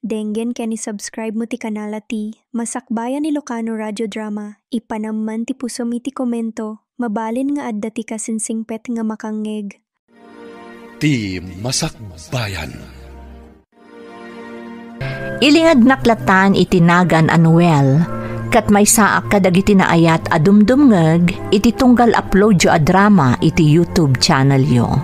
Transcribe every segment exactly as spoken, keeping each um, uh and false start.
Denggen ken i-subscribe mo ti kanal a ti Masakbayan Ilocano Radio Drama. Ipanam man ti pusom iti komento, mabalin nga adda ti kasinsingpet nga makangngeg. Ti Masakbayan. Ilingednak latan iti nagan a Noel, ket maysaak kadagiti naayat a dumdumngeg iti tunggal uploadyo a drama iti YouTube channelyo.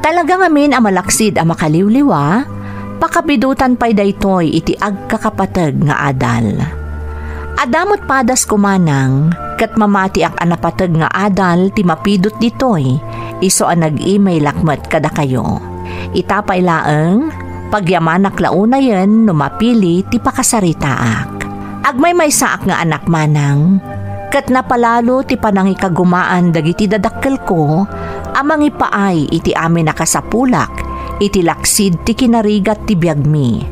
Talaga ngamin a malaksid a makaliwliwa, pakapidutan pay daytoy iti agkakapateg nga adal. Adda met padas ko manang, ket mamatiak a napateg nga adal ti mapidut ditoy, isu a nag-emailak met kadakayo. Ita pay laeng, pagyamanak la unayen no mapili ti pakasaritaak. Agmaymaysaak nga anak manang, ket napalalo ti panangikagumaan dagiti dadakkelko a mangipaay iti amin a kasapulak iti laksid ti kinarigat ti biagmi.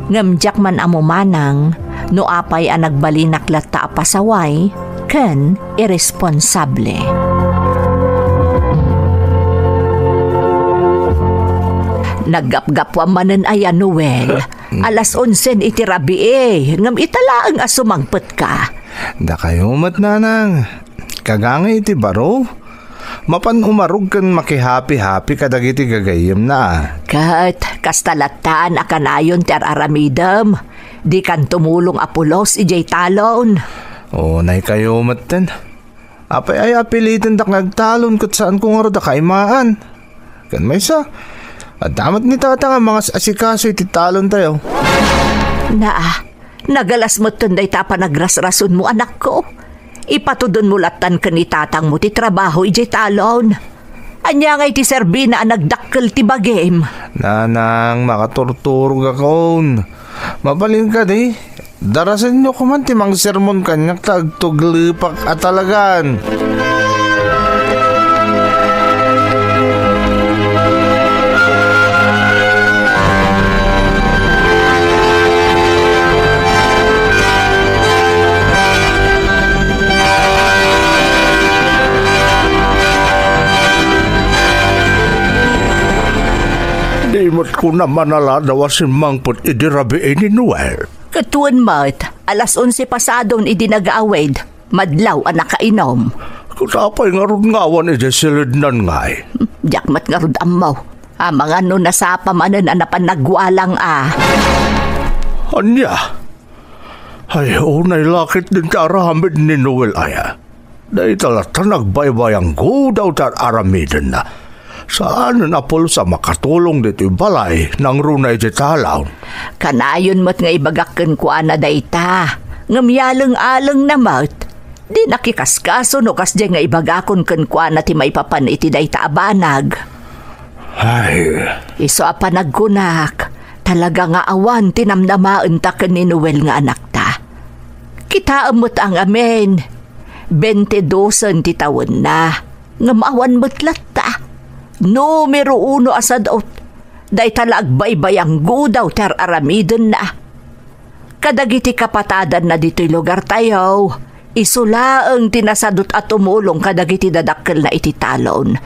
Ngem diak man ammo manang no apay a nagbalinak latta a pasaway ken irresponsable. Naggapgapuam manen aya, Noel? Hmm. Alas onsen iti rabii, ngem ita laeng a sumangpetka. Dakayo met, nanang. Kagangay iti baro, mapan umarog ken makihapi-hapi kadagiti gagayyemna. Ket kasta lattan a kanayon ti ar-aramidem. Dikan tumulong a pulos idiay talon. Unay kayo metten. Apay aya a pilitendak nga agtalon ket saanko ngarud a kaimaan? Ken maysa, adda met ni tata nga mangas-asikaso iti talontayo. Naa, nagalas metten dayta a panagrasrasonmo, anakko. Ipatudonmo lattan ken ni tatangmo ti trabaho idiay talon. Ania ngay ti serbina a nagdakkel ti bagim? Nanang, makaturturogakon. Mabalin kadi, darasenyo koman ti mangsermon kaniak ta agtuglepak a talagan. Di met kunam a naladaw a simmangpet idi rabii ni Noel. Ket wen met, alas onse pasadon idi nagaawid, madlaw a nakainum. Ket apay ngarud nga awan idiay silednan ngay? Diak met ngarud ammo. Amangan no nasapa manen a napan nagwalang a. Ania? Ay, unay la ketdin ti aramid ni Noel aya. Dayta latta nagbaybayanggudaw ti ar-aramidenna. Saanen a pulos a makatulong ditoy balay nangruna iti talon. Kanayon met nga ibagak kenkuana dayta, ngem yaleng-alengna met. Di nakikaskaso no kasdiay nga ibagakon kenkuana ti maipapan iti dayta a banag. Ay. Isu a panagkunak, talaga nga awan ti namnamaenta ken ni Noel nga anakta. Kitaem met a ngamin, bente dosen ti tawenna, ngem awan met latta. Numero uno a sadut, dayta la agbaybayanggudaw ti ar-aramidenna. Kadagiti kapatadanna ditoy lugartayo, isu laeng ti nasadut a tumulong kadagiti dadakkelna iti talon.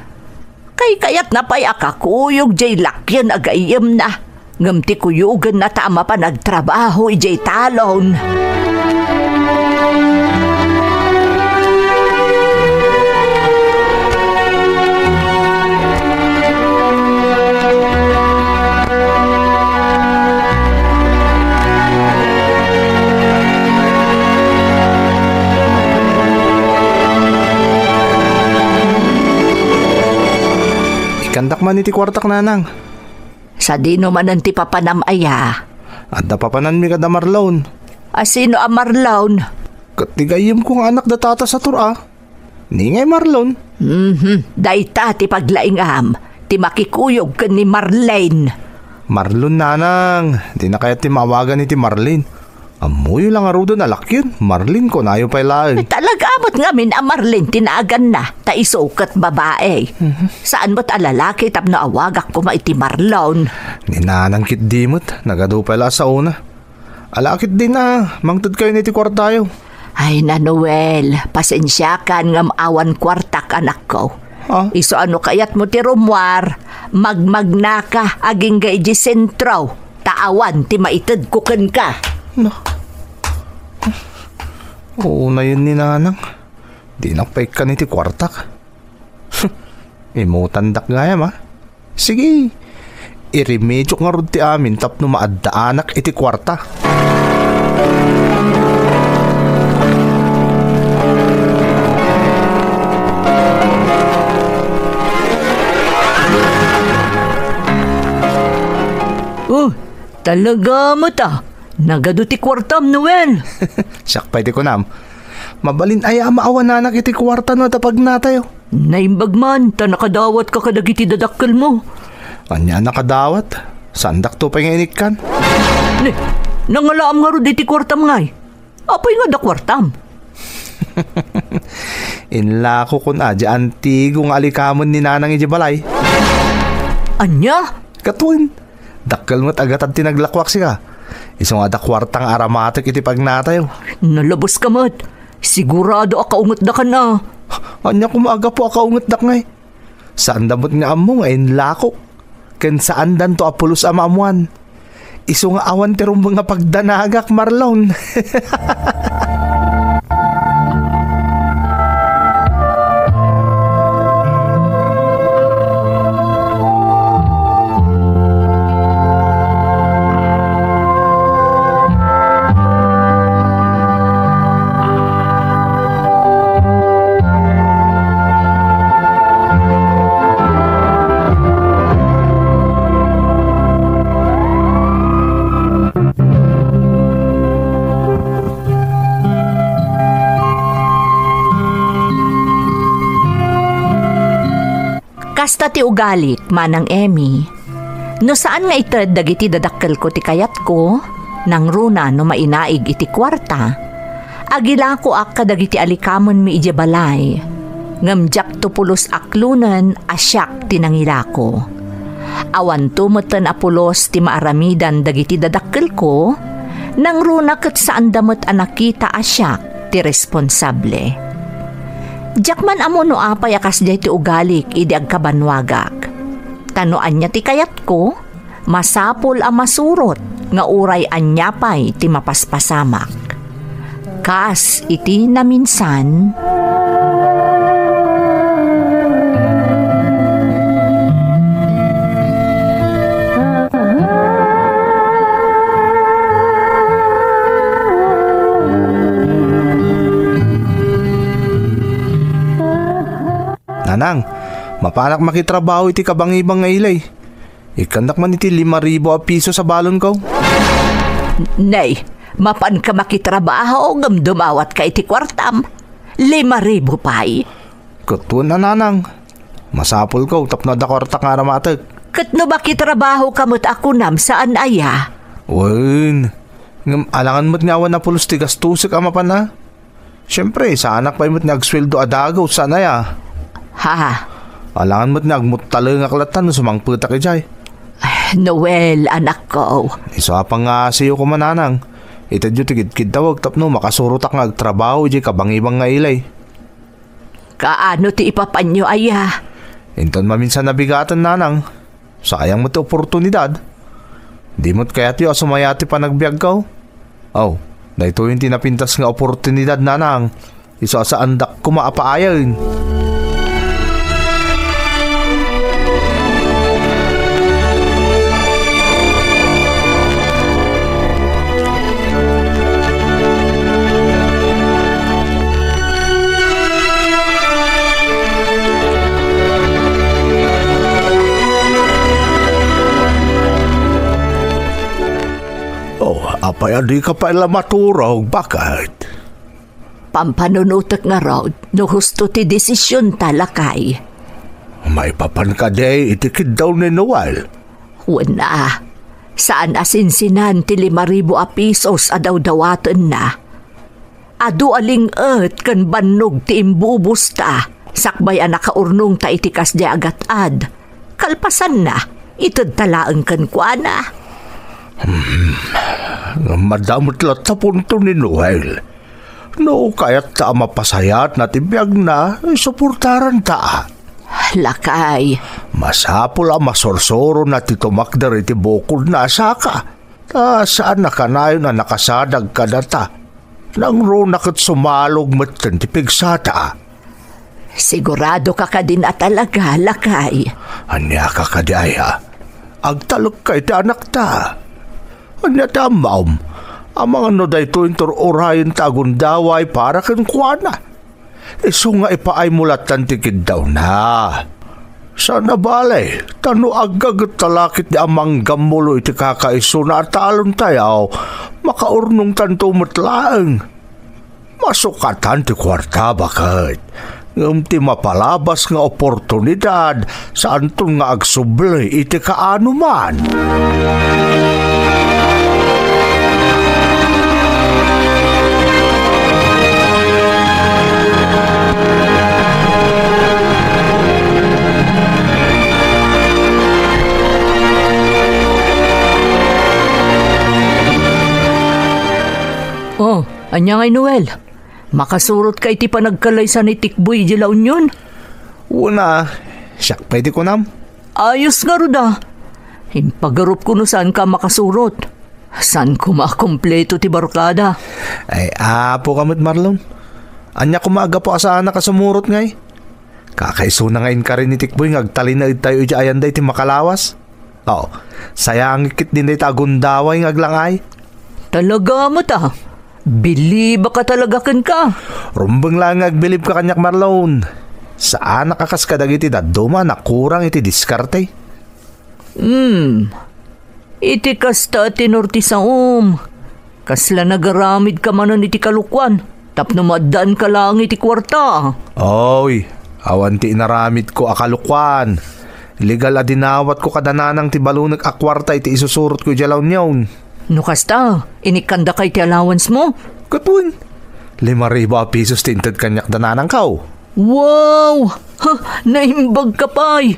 Kaykayatna pay a kakuyog diay lakyen a gayyemna, ngem ti kuyogenna ta a mapan agtrabaho idiay talon. Ikandak man iti kuartak, nanang. Sadino manen ti papanam aya? Adda papananmi kada Marlon. A sino a Marlon? Ket ti gayyemko nga anak da tata Satur a. Ni ngay Marlon? Mhm, dayta ti paglaingam, ti makikuyog ken ni Marlene. Marlon, nanang, dina kayat ti maawagan iti Marlene. Ammoyo la ngaruden a lakyen, Marlene kunayo pay laeng. Talaga met ngamin a Marlene ti naaganna, ta isu ket babae. Mhm. Saan met a lalaki tapno awagak koma iti Marlon. Ni nanang ketdi met, nagadu pay la a saona. Ala ketdin a, mangtedkayon iti kuartayo. Ay na, Noel, pasensiakan ngem awan kuartak, anakko. Ah? Isu a no kayatmo ti rummuar, magmagnaka agingga idiay sentro. Ta awan ti maitedko kenka. No. Unayen ni Nanang. Dinak pay ikkan iti kuartak. Imutandak gayam, a. Sige, iremediok ngarud ti amin tapno maaddaanak iti kuarta. Oh, talaga met, a. Nagadu ti kuartam, Noel. Siak pay ti kunam. Mabalin aya a maawananak iti kuarta no adda pagnatayo? Naimbag man ta nakadawatka kadagiti dadakkelmo. Ania a nakadawat? Saandakto pay nga inikkan. Ne, nangalaam ngarud iti kuartam ngay. Apay nga adda kuartam? Inlakokon a, diay antigo nga alikamen ni Nanang idiay balay. Ania? Katuen, dakkel met a gatad ti naglakuak sika. Isu nga adda kuarta nga aramatek iti pagnatayo. Nalabeska met. Sigurado a kaungetdakan a. Ania koma a gapu a kaungetdak ngay? Saanda met nga ammo nga inlakok. Ken saandanto a pulos a maammoan. Isu nga awan ti rumbeng a pagdanagak, Marlon. Kasta ti ugalik, Manang Emmy. No saan nga ited dagiti dadakkelko ti kayatko, nangruna no mainaig iti kuarta, agilakoak kadagiti alikamenmi idiay balay. Ngem diakto pulos aklonen a siak ti nangilako. Awanto metten a pulos ti maaramidan dagiti dadakkelko, nangruna ket saanda met a nakita a siak ti responsable. Diak man ammo no apay a kasdiay ti ugalik idi agkabannuagak. Ta no ania ti kayatko, masapul a masurot nga uray ania pay ti mapaspasamak. Kas iti naminsan. Nanang, mapanak makitrabaho iti kabangibang nga ilay. Ikkannak man iti lima ribu a piso sa balonko. Nay, mapanka makitrabaho ngem dumawatka iti kuartam. Lima ribu pay. Ket wen a, Nanang. Masapulko tapno adda kuartak nga aramatek. Ket no makitrabahoka met a kunam, saan aya? Wen, ngem alangan met nga awan a pulos ti gastosek a mapan a. Siempre, saanak pay met nga agsueldo a dagus, saan aya? Ha? Alangan met nga agmuttalengak latta no sumangpetak idiay. Noel, anakko. Isu a pangngaasiyo koma, Nanang. Itedyo ti kidkiddawek tapno makasurotak nga agtrabaho idiay kabangibang nga ilay. Kaano ti ipapanyo aya? Inton maminsan nabigaten, Nanang. Sayang met ti oportunidad. Di met kayatyo a sumaya ti panagbiagko? Aw, daytoyen ti napintas nga oportunidad, Nanang. Isu a saandak koma a paayen. Oh, apay a dika pay la maturog? Bakit? Pampanunotek ngarud no husto ti desisionta, lakay. Maipapan kadi iti kiddaw ni Noel? Wen a, saan a sinsinan ti lima ribu a pisos a dawdawatenna. Adu a ling-et ken bannog ti imbubusta sakbay a nakaurnongta iti kasdiay a gat-ad. Kalpasanna, itedta laeng kenkuana. Hmm, ngem adda met latta punto ni Noel. No kayatta a mapasayatna ti biagna, suportaranta. Lakay. Masapul a masursurona ti tumakder iti bukodna a saka. Ah, saan a kanayon a nakasadag kadata. Nangruna ket sumalog metten ti pigsata. Sigurado ka kadin a talaga, lakay? Ania ka kadi aya? Agtalekka iti anakta. Ania ti ammaom? Amangan no daytoy intur-urayen ta agundaway para kenkuana. Isu nga ipaaymo lattan ti kiddawna. Saan a bale, ta no aggaget ta lakit di a manggammulo iti kakaisuna a talontayaw, makaurnongtanto met laeng. Masukatan ti kuarta, baket. Ngem ti mapalabas nga oportunidad, saanton nga agsubli iti kaanoman. Oh, ania ngay, Noel? Makasurotka iti panagkalaysa ni Tikboy idiay La Union? Wen a, siak pay ti kunam. Ayos ngarud a. Impagarupko no saanka a makasurot. Saan koma a kompleto ti barkada? Ay, apoka met, Marlon. Ania koma a gapu a saanak a sumurot ngay? Kakaisuna nga inkari ni Tikboy nga agtalinaedtayo idiay ayanda iti makalawas. Oh, sayangek ketdin dayta agundaway nga aglang-ay. Talaga met a. Bilibak a talaga kenka. Rumbeng laeng nga agbilibka kaniak, Marlon. Saanak a kas kadagiti dadduma a nakurang iti diskarte. Hmm. Iti kasta a tenor ti saom, kasla nagaramidka manen iti kalokuan tapno maaddaanka laeng iti kuarta. Oy, awan ti inaramidko a kalokuan. Legal a dinawatko kada nanang ti balonek a kuarta iti isusurotko idiay La Union. No kasta, inikkandaka iti allowance mo? Ket wen, lima ribu a pesos ti inted kaniak da nanangko. Wow! Ha, naimbagka pay!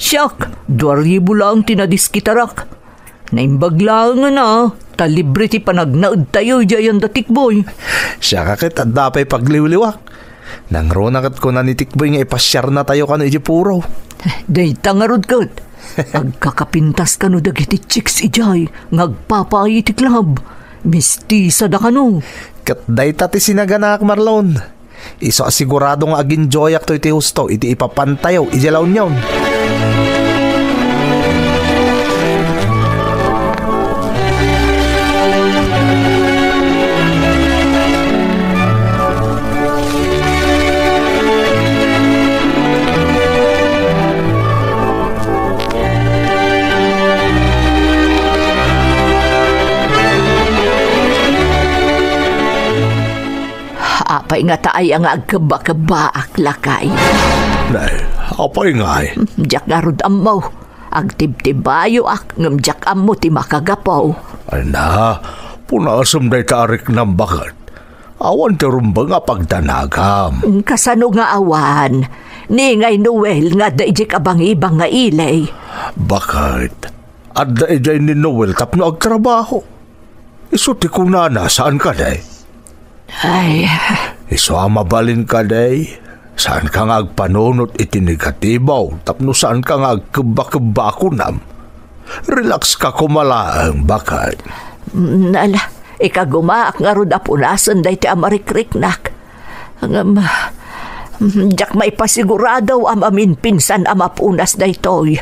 Siak, dua ribu laeng ti nadiskitarak. Naimbag laengen a, ta libre ti panagnaedtayo idiay ayanda Tikboy. Siak a ket adda pay pagliwliwak. Nangruna ket kuna ni Tikboy nga ipasiarnatayo kano idiay puro. Dayta ngarud ket. Agkakapintas kano dagiti chicks idiay nga agpapaay iti club. Mistisada kano. Ket dayta ti sinaganaak, Marlon. Isu a sigurado nga aginjoyak toy ti husto iti ipapantayo idiay La Union. Apay ngata aya nga agkebba-kebbaak, lakay? Nay, apay ngay? Diak ngarud ammo. Agtibtibayoak ngem diak ammo ti makagapu. Ay na, punasem dayta a riknam, baket. Awan ti rumbeng a pagdanagam. Kasano nga awan? Ni ngay Noel nga adda idiay kabangibang nga ili. Baket, adda idiay ni Noel tapno agtrabaho. Isu ti kunana, saan kadi? Ay. Isu a mabalin kadi, saanka nga agpanunot iti negatibo tapno saanka nga agkebba-kebba a kunam. Relax ka koma laeng, baket. Mm, ala, ikagumaak ngarud a punasen daytoy a marikriknak. Ngem, mm, diak maipasigurado a maminpinsan a mapunas daytoy.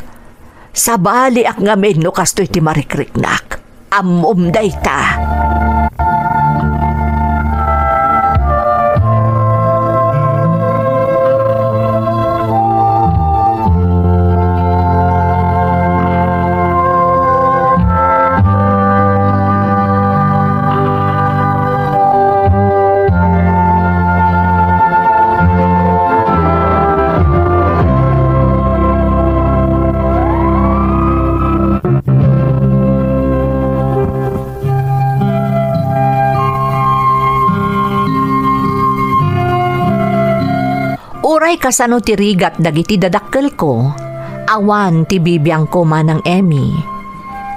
Sabaliak ngamin no kastoy ti marikriknak. Ammom dayta. Uray kasano ti rigat dagiti dadakkelko, awan ti bibiangko, Manang Emmy.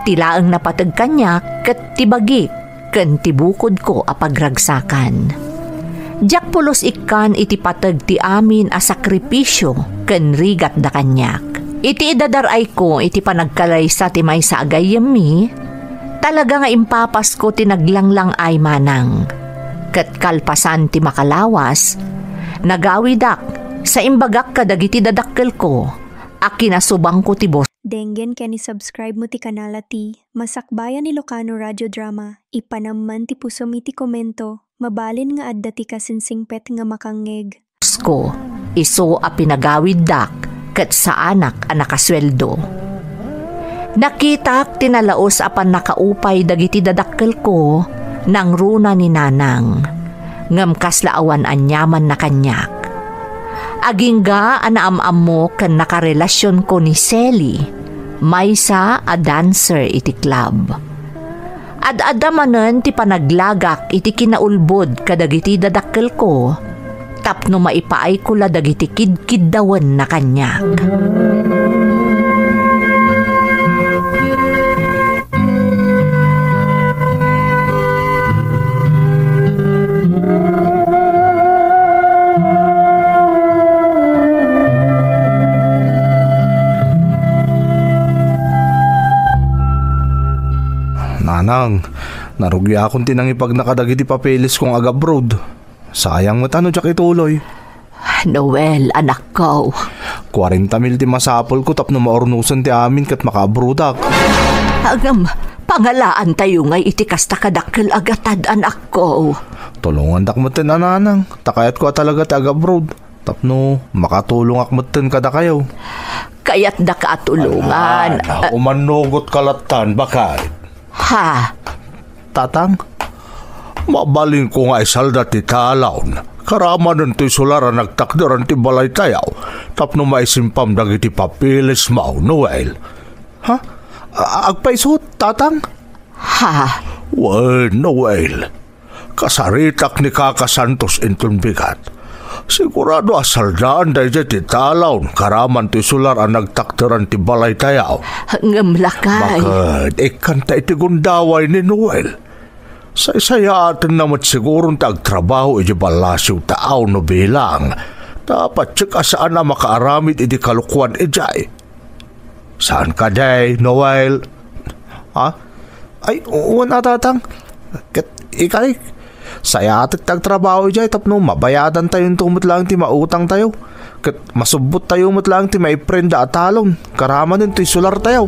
Ti laeng napateg kaniak ket ti bagik ken ti bukodko a pagragsakan. Diak pulos ikkan iti pateg ti amin a sakripisio ken rigatda kaniak. Iti idadar-ayko iti panagkalaysa ti maysa a gayyemmi, talaga nga impapasko ti naglanglang-ay manang. Ket kalpasan ti makalawas, nagawidak sa imbagak kadagiti dadakkelko a kinasubangko ti bos. Denggen ken i-subscribe mo ti kanala ti Masakbayan Ilocano Radio Drama. Ipanamman ti pusom iti komento. Mabalin nga adda ti kasinsingpet nga makangngeg. Ko, isu a pinagawiddak ket saanak a nakasueldo. Nakitak ti nalaus a pannakaupay dagiti dadakkelko nangruna ni Nanang, ngem kasla awan aniamanna kaniak. Agingga a naam-ammo ken nakarelasionko ni Selly, maysa a dancer iti club. Ad-adda manen ti panaglagak iti kinaulbod kadagiti dadakkelko tapno maipaayko la dagiti kidkiddawenna kaniak. Nanang, narugiakon ti nangipagna kadagiti papeleskong agabroad. Sayang met no diak ituloy. Noel, anakko. Kuarenta mil ti masapulko tapno maurnosen ti amin ket makaabroadak. Ngem, pangalaantayo ngay iti kasta kadakkel a gatad, anakko. Tulongandak metten a nanang, ta kayatko a talaga ti agabroad. Tapno makatulongak metten kadakayo. Kayatdaka a tulongan. Ala, umannugot ka lattan, bakay. Ha? Tatang, mabalinko nga isalda ti talawn. Karamanen toy solar a nagtakderan ti balaytayo tapno maisimpam dagiti papeles mo, Noel. Ha? A-, agpayso, Tatang? Ha? Wen, Noel. Kasaritak ni Kaka Santos inton bigat. Sigurado a saldaan daydiay ti talawn karaman ti solar a nagtakderan ti balaytayo. Ngem lakay. Baket, ikkanta iti gundaway ni Noel. Saysayaatenna met siguron ti agtrabaho iti ballasiw ta aw no bilang. Ta patse a saan a makaaramid iti kalokuan idiay. Saan kadi, Noel? Ha? Ay, wen a, Tatang. Ket ikari, sayatek ti agtrabaho idiay tapno mabayadantayonto met laeng ti mautangtayo. Ket masubbottayo met laeng ti maiprenda a talon karamanen toy solartayo.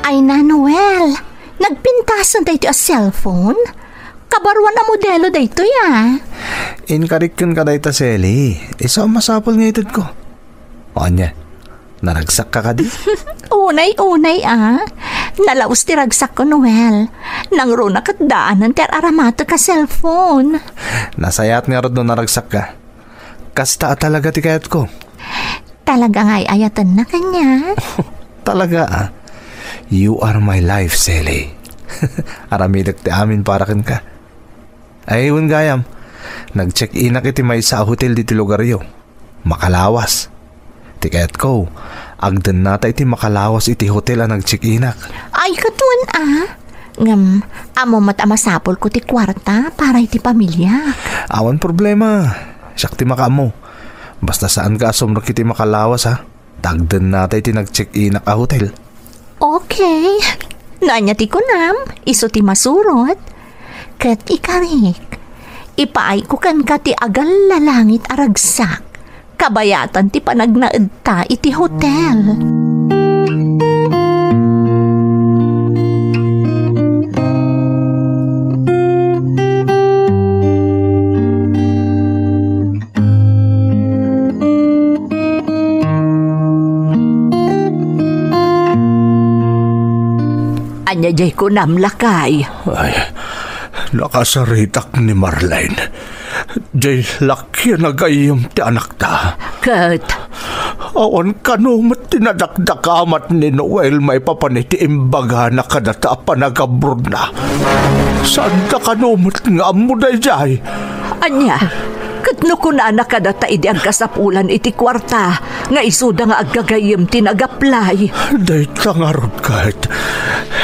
Ay na, Noel, nagpintasen daytoy a cellphone? Kabaruan a modelo daytoy, a. Inkarik kenka dayta, Selly. Isu a masapul nga itedko. O, ania? Naragsakka kadi? Unay-unay, a. Nalaus ti ragsakko, Noel. Nangruna ket daanen ti ar-aramatek a cellphone. Nasayaat ngarud no naragsakka. Kasta a talaga ti kayatko. Talaga nga ay-ayatenna kaniak? Talaga, a. You are my life, Selly. Aramidek ti amin para kenka. Ay, wen gayam, nag-check-inak iti maysa a hotel ditoy lugaryo. Makalawas. Ti kayatko, agdennata iti makalawas iti hotel a nag-check-inak. Ay, ket wen a. Ngem, ammo met a masapulko ti kuarta para iti pamiliak. Awan problema. Siak ti makaammo. Basta saanka a sumrek iti makalawas, ha? Ta agdennata iti nag-check-inak a hotel. Okay. No ania ti kunam, isu ti masurot. Ket ikarik, ipaayko kenka ti agallalangit a ragsak, kabayatan ti panagnaedta iti hotel. Ania diay kunam, lakay? Ay, nakasaritak ni Marlene. Diay lakyan a gayyem ti anakta. Ket? Awan kano met ti nadakdakamat ni Noel maipapan iti imbagana kadata a panagabrodna. Saanda kano met nga ammo daydiay? Ania? Ket No kunana kadata idi agkasapulan iti kuarta, nga isuda nga aggagayyem ti nag-apply. Dayta ngarud ket,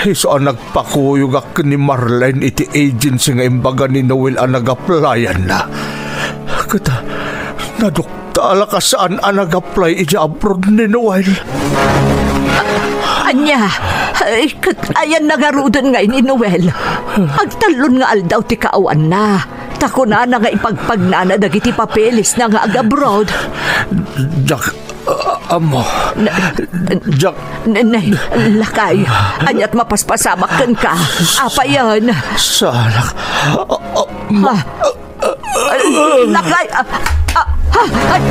isu a nagpakuyogak ken ni Marlene iti agency nga imbaga ni Noel a nag-applyanna. Ket, naduktalak a saan a nag-apply idiay abroad ni Noel. Ania? Ay, ket ayanna ngaruden ngay ni Noel? Agtallon nga aldaw ti kaawanna. Ta kunana nga ipagpagnana dagiti papeles na nga ag-abroad. Diak, ah, ammo. Na, Diak. N-, nay, lakay, aniat mapaspasamak kenka? Apayen? Salak. Ah, ah, Ha? Lakay, ah, ah, ah, ay,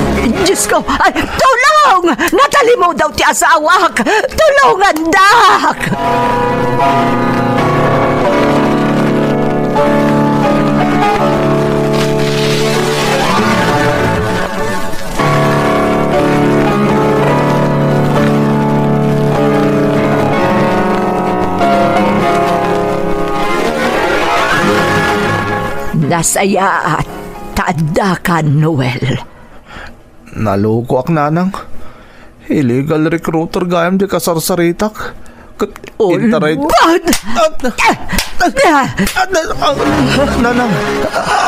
Diyos ko, ay, tulong! Natalimudaw ti asawak! Tulungandak! Nasayaat ta addaka, Noel. Nalukoak, nanang. Illegal recruiter gayam di kasarsaritak. Ket Oh, intaray. Lord! Ah, ah, ah, ah, ah, nanang,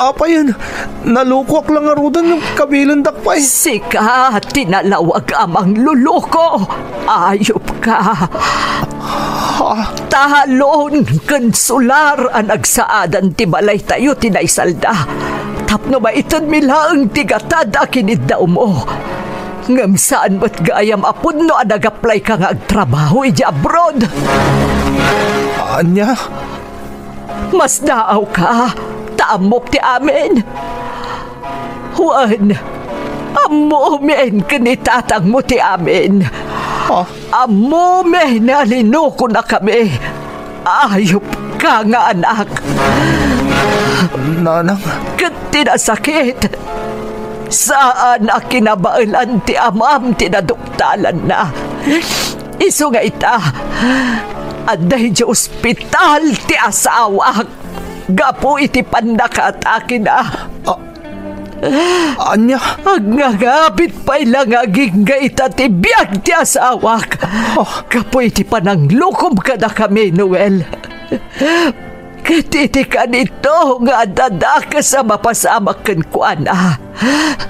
apayen? Nalukoak la ngaruden, kabilendak pay. Sika ti nalawag a mangluluko. Ayupka. Ha? Talon ken solar a nagsaadan ti balaytayo ti naisalda. Tapno maitedmi laeng ti gatad a kiniddawmo. Ngem saan met gayam a pudno a nag-apply ka nga agtrabaho idiay abroad. Ania? Masdaawka, ta ammok ti amin. Wen, ammomin ken ni tatangmo ti amin. Ha? Ammomin a linukonakami. Ayupka nga anak. Nanang. Ket ti nasakit, saan a kinabaelan ti amam ti naduktalanna. Isu nga ita, adda idiay ospital ti asawak gapu iti pannakaatakena. Ah, Ania? Agngangabit pay la nga agingga ita ti biag ti asawak. Oh. Gapu iti pananglukom kadakami, Noel. Ket iti kanito nga adda dakes a mapasamak kenkuana,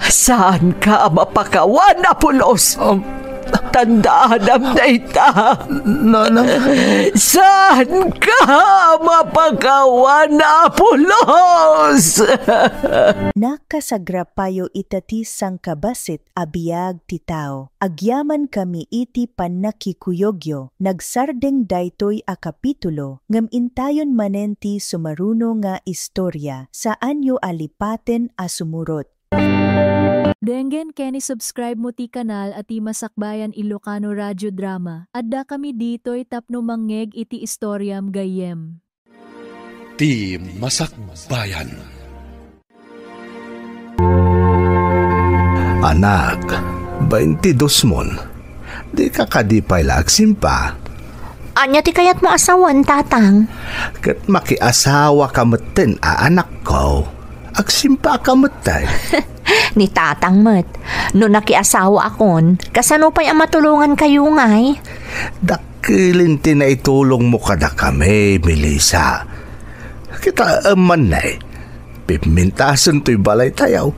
saanka a mapakawan a pulos. Um, Tandaanam dayta. Nanang. Saanka mapakawan a pulos? Nakasagrap payo ita ti sangkabassit a biag ti tao. Agyamankami iti pannakikuyogyo. Nagsardeng daytoy a kapitulo, ngem intayon manen ti sumaruno nga istoria. Saanyo a lipaten a sumurot. Denggen ken i-subscribe mo ti kanal a ti Masakbayan Ilocano Radio Drama. Addakami ditoy tapno mangngeg iti istoriam gayyem. Ti Masakbayan. Anak, baintidos mon. Dika kadi pay la agsimpa? Ania ti kayatmo a sawen, Tatang? Ket makiasawaka metten a anakko. Agsimpaka metten. Ni Tatang met, no nakiasawaakon, kasano pay a matulongankayo ngay? Dakkelen ti naitulongmo kadakami, Melissa. Kita, em, man, nay. Pimmintasen toy balaytayo.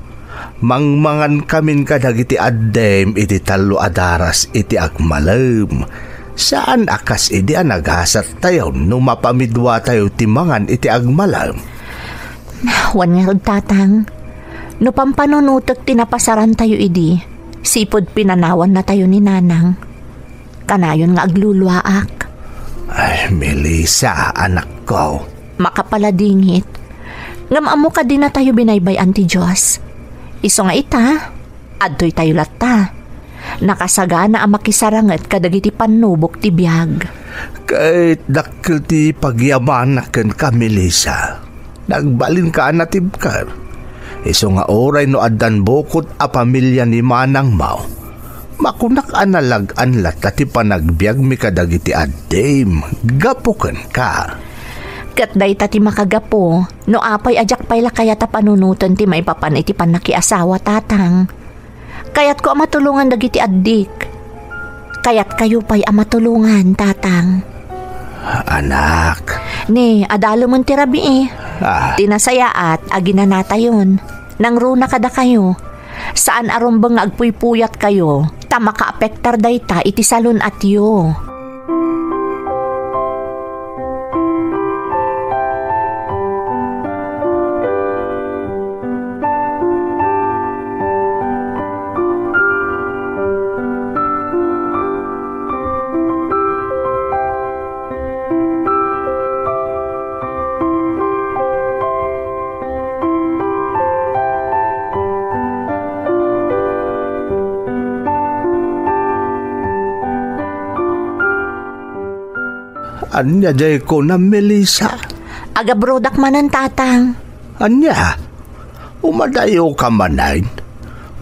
Mangmangankamin kadagiti addem iti tallo a daras iti agmalem. Saan a kas idi a nagasattayo no mapamiduatayo ti mangan iti agmalem. Wen ngarud, Tatang, no pampanunotek ti napasarantayo idi, sipud pinanawannatayo ni Nanang. Kanayon nga agluluaak. Ay, Melissa, anakko. Makapaladingit. Ngem ammo kadi natayo binaybay-an ti Dios. Isu nga ita, adtoytayo latta. Nakasagana a makisaranget kadagiti pannubok ti biag. Ket dakkel ti pagyamanak kenka, Melissa. Nagbalinka a natibker. Isu nga uray no addan bukod a pamilia ni manangmo, makunak a nalag-an latta ti panagbiagmi kadagiti addim gapu kenka. Ket dayta ti makagapu no apay a diak pay la kayat a panunoten ti maipapan iti pannakiasawa, Tatang. Kayatko a matulongan dagiti addik. Kayatkayo pay a matulongan, Tatang. Anak. Ne, adalemen ti rabii. Ah. Ti nasayaat, aginanatayon. Nangruna kadakayo. Saan a rumbeng nga agpuypuyatkayo, ta makaapektar dayta iti salun-atyo. Ania jay kunam, Melissa? Agabrodak manen, Tatang. Ania? Umadayoka manen?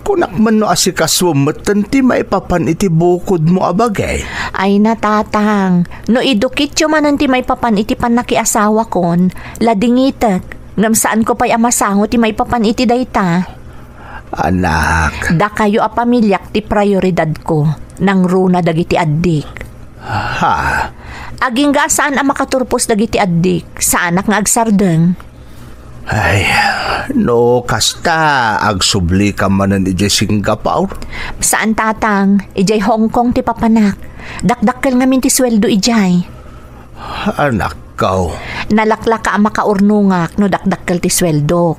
Kunak man no asikasuem metten ti maipapan iti bukodmo a bagi. Ay na, Tatang, no idukityo manen ti maipapan iti pannakiasawakon, ladingitek, ngem saanko pay a masango ti maipapan iti dayta. Anak. Dakayo a pamiliak ti prioridadko, nangruna dagiti addik. Ha? Agingga a saan a makaturpos dagiti addik, saanak nga agsardeng. Ay, no kasta, agsubli ka manen idiay Singapore? Saan, Tatang. Idiay Hong Kong ti papanak. Dakdakkel ngamin ti sueldo idiay. Anakko. Nalaklaka a makaurnongak no dakdakkel ti sueldok.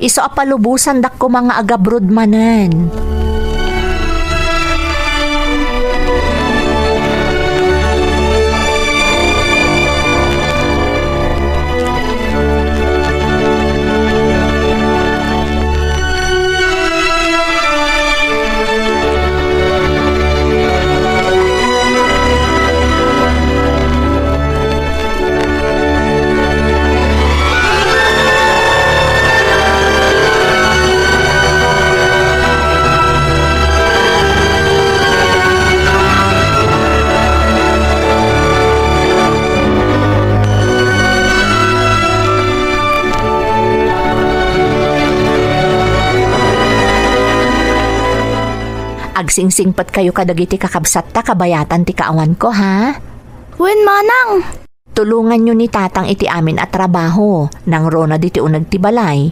Isu a palubosandak koma nga agabroad manen. Agsingsingpetkayo kadagiti kakabsatta kabayatan ti kaawanko, ha? Wen, manang. Tulonganyo ni Tatang iti amin a trabaho, nangruna diti uneg ti balay.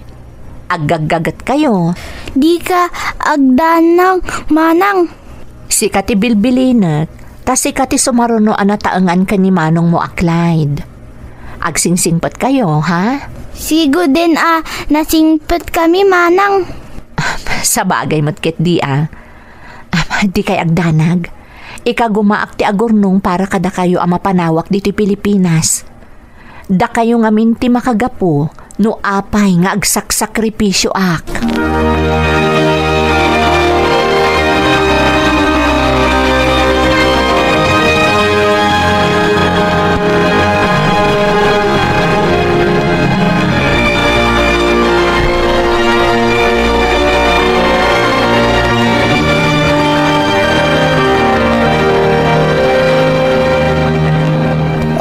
Aggaggagetkayo. Dika agdanag, manang. Sika ti bilbilinek, ta sika ti sumaruno a nataengan ken ni manongmo a Clyde. Agsingsingpetkayo, ha? Siguden a nasingpetkami, manang. Sabagay met ketdi a. Dikay agdanag. Ikagumaak ti agurnong para kadakayo a mapanawak ditoy Pilipinas. Dakayo ngamin ti makagapu no apay nga agsaksakripisioak.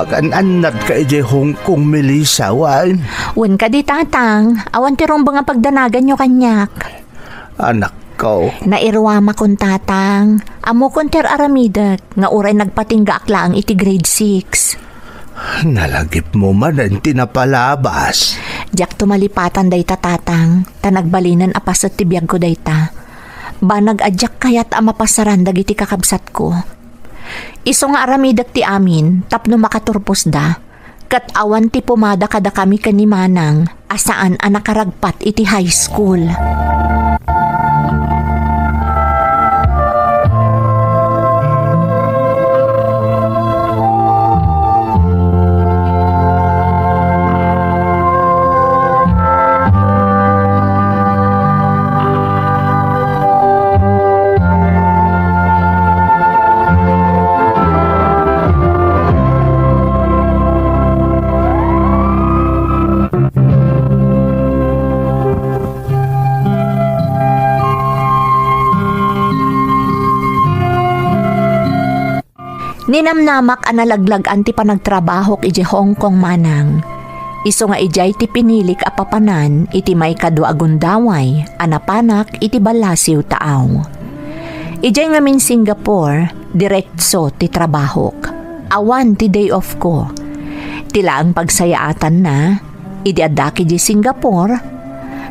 Agan-annadka idiay Hong Kong, Melissa, wen? Wen kadi, Tatang. Awan ti rumbeng a pagdanaganyo kaniak. Anakko. Nairuamakon, Tatang. Ammokon ti ar-aramidek nga uray nagpatinggaak laeng iti grade six. Nalagipmo manen ti napalabas. Diak tumalipatan dayta, Tatang, ta nagbalinen a paset ti biagko dayta. Banag a diak kayat a mapasaran dagiti kakabsatko. Isu nga aramidek ti amin tapno makaturposda, ket awan ti pumada kadakami ken ni Manang a saan a nakaragpat iti high school. Ninamnamak a nalaglag-an ti panagtrabahok idiay Hong Kong, Manang. Isu nga idiay ti pinilik a papanan iti maikadua a gundaway a napanak iti ballasiw taaw. Idiay ngamin Singapore, direkso ti trabahok. Awan ti day off ko. Ti laeng pagsayaatanna, idi addak idiay Singapore,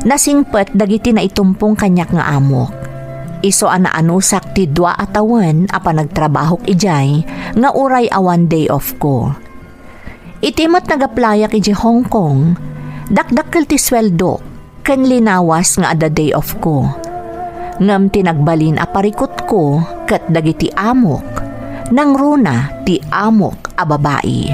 nasingpet dagiti naitumpong kaniak nga amok. Isu a naanusak ti dua a tawen a panagtrabahok idiay nga uray awan day off ko. Iti met nagaplayak idiay Hong Kong, dakdakkel ti sueldo ken linawas nga adda day off ko. Ngem ti nagbalin a parikutko ket dagiti amok, nangruna ti amok a babai.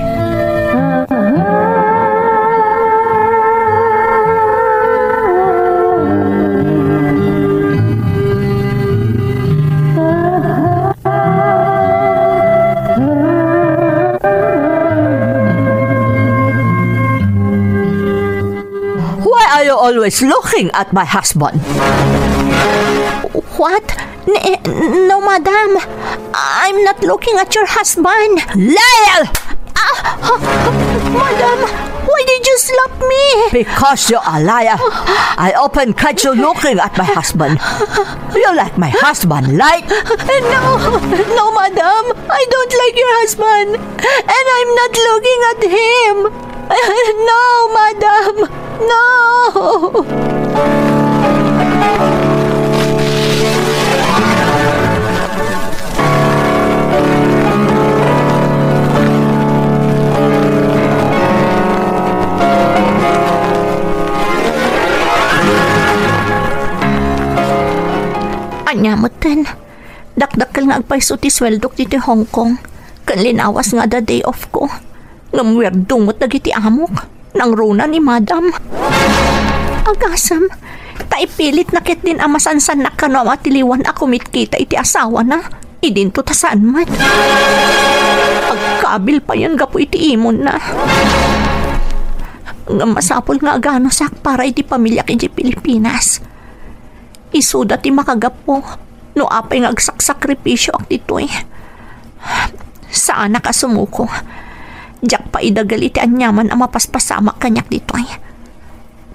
Why are you always looking at my husband? What? N-, no, madam. I'm not looking at your husband. Liar! Ah, madam, why did you slap me? Because you're a liar. I often catch you looking at my husband. You like my husband, right? No, no, madam. I don't like your husband. And I'm not looking at him. No, madam. No! Ania metten, dakdakkel nga agpayso ti sueldok ditoy Hong Kong, ken linawas nga adda day off ko. Ngem weirdo met dagiti amok. Nangruna ni madam. Agasem, ta ipilitna ketdin a masansannak kano a matiliwan a kumitkita iti asawana. Idinto ta saan met. Agkabil payen gapu iti imonna. Ngem masapul nga aganusak para iti pamiliak iti Pilipinas. Isuda ti makagapu no apay nga agsaksakripisioak ditoy. Saanak a sumuko. Diak pay idagel iti aniaman a mapaspasamak kaniak ditoy.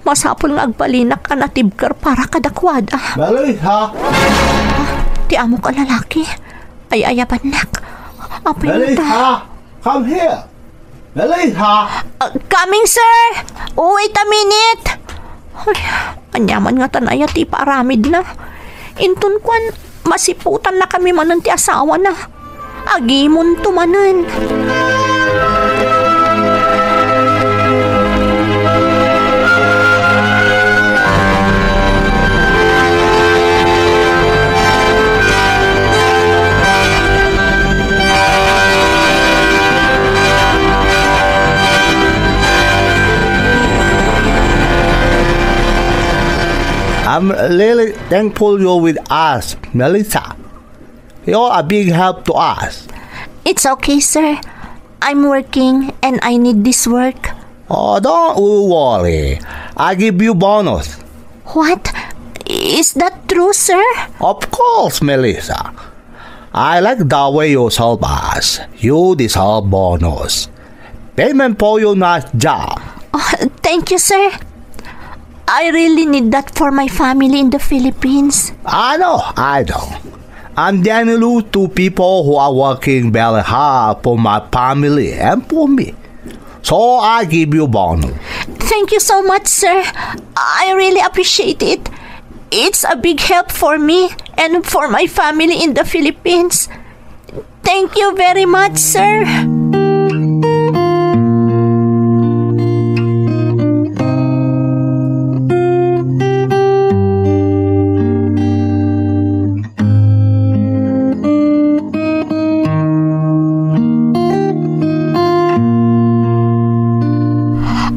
Masapul nga agbalinak a natibker para kadakuada. Melissa! Ah, ti amok a lalaki. Ay-ayabannak. Apay ta? Melissa! Come here! Melissa! Uh, coming, sir! Wait a minute! Ay, aniaman ngatan aya ti ipaaramidna. Inton kuan, masiputannakami manen ti asawana. Agimonto manen. I'm really thankful you're with us, Melissa. You're a big help to us. It's okay, sir. I'm working and I need this work. Oh, don't you worry. I give you bonus. What? Is that true, sir? Of course, Melissa. I like the way you serve us. You deserve bonus. Payment for your nice job. Oh, thank you, sir. I really need that for my family in the Philippines. I know, I know. And then you two people who are working very hard for my family and for me. So I give you bonus. Thank you so much, sir. I really appreciate it. It's a big help for me and for my family in the Philippines. Thank you very much, sir.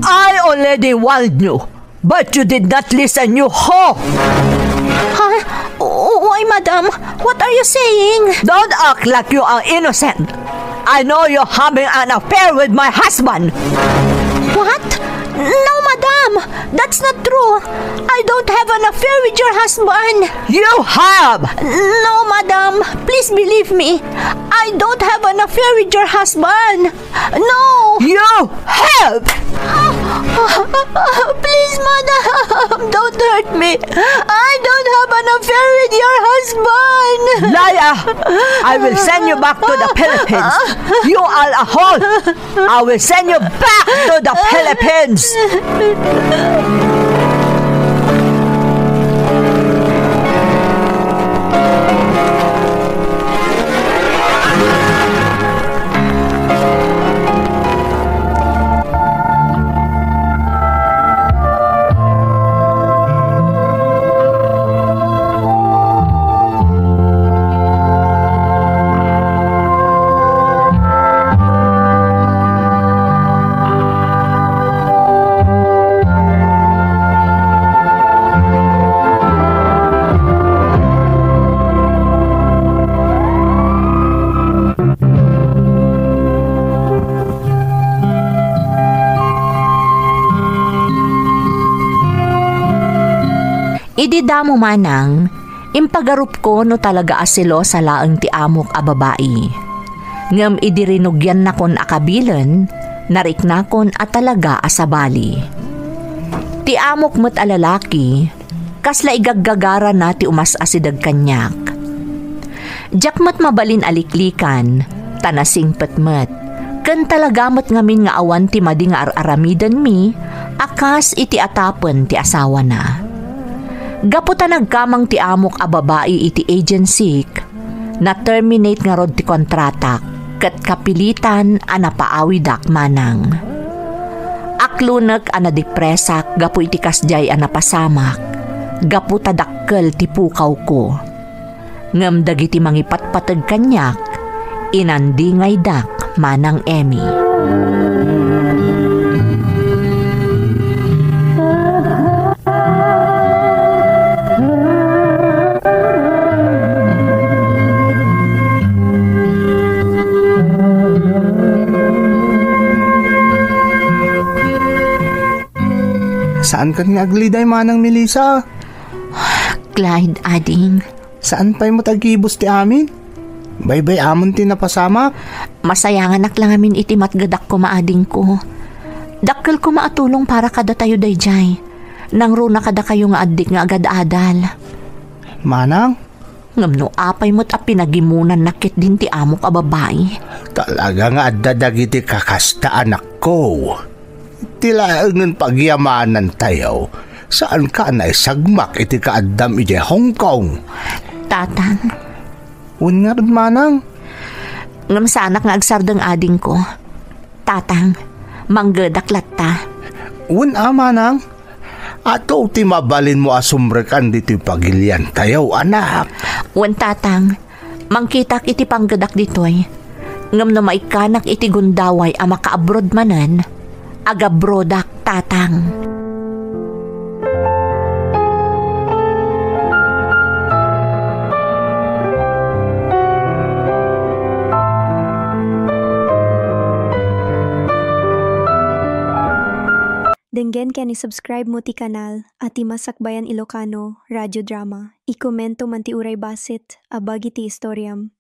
I already warned you, but you did not listen, you whore! Huh? Why, madam? What are you saying? Don't act like you are innocent. I know you're having an affair with my husband. What? No, madam. That's not true. I don't have an affair with your husband. You have! No, madam. Please believe me. I don't have an affair with your husband. No! You have! Ah! Please, madam, don't hurt me. I don't have an affair with your husband. Liar! I will send you back to the Philippines. You are a whore. I will send you back to the Philippines. Idi damo manang, impagarupko no talaga a selosa laeng ti amok a babai. Ngem idi rinugiannakon a kabilen, nariknakon a talaga a sabali. Ti amok met a lalaki, kasla igaggagarana ti umas-asideg kaniak. Diak met mabalin a liklikan, ta nasingpet met. Ken talaga met ngamin nga awan ti madi nga ar-aramidenmi a kas iti atapen ti asawana. Gapu ta nagkamang ti amok a babai iti agencyk, na-terminate ngarud ti kontratak ket kapilitan a napaawidak manang. Aklonek a nadepresak gapu iti kasdiay a napasamak, gapu ta dakkel ti pukawko. Ngem dagiti mangipatpateg kaniak, inandingaydak manang Emmy. Saankan nga agliday, Manang Melissa? Clyde, ading. Saan pay met agibus ti amin? Baybay-amon ti napasamak. Masayanganak la ngamin iti matgedak koma, adingko. Dakkel koma a tulong para kadatayo daydiay. Nangruna kadakayo nga addik nga agad-adal. Manang? Ngem no apay met a pinagimunannak ketdin ti amok a babai? Talaga nga adda dagiti kakasta, anakko. Ti laengen pagyamanantayo, saanka a naisagmak iti kaaddam idiay Hong Kong. Tatang. Wen ngarud, Manang? Ngem saanak nga agsardeng, adingko. Tatang, manggedak latta. Wen a, Manang. Adu ti mabalinmo a sumrekan ditoy pagiliantayo, anak. Wen, Tatang. Mangkitak iti panggedak ditoy. Ngem no maikkanak iti gundaway a makaabroad manen, agabroadak, Tatang. Denggen ken i-subscribe mo ti kanal a ti Masakbayan Ilocano Radio Drama. I-commento man ti uray bassit a bagi ti istoriam.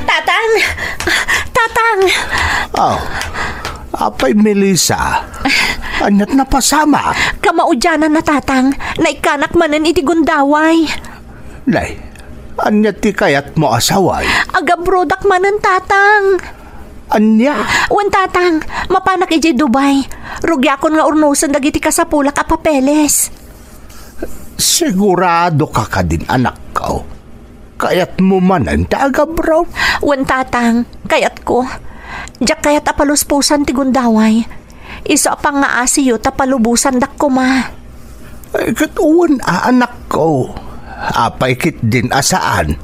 Tatang! Tatang! Aw, apay, Melissa? Aniat napasamak? Kamaudiananna, Tatang. Naikkanak manen iti gundaway. Nay, ania ti kayatmo a saway? Agabroadak manen, Tatang. Ania? Wen, Tatang, mapanak idiay Dubai. Rugiakon nga urnosen dagiti kasapulak a papeles. Siguradoka kadin, anakko? Kayatmo manen ti agabroad? Wen, Tatang, kayatko. Diak kayat a paluspusan ti gundaway. Isu a pangngaasiyo ta palubosandak koma. Ay, ket wen a, anakko. Apay ketdin a saan?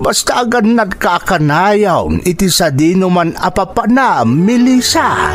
Basta agannadka a kanayon iti sadinoman a papanam, Melissa.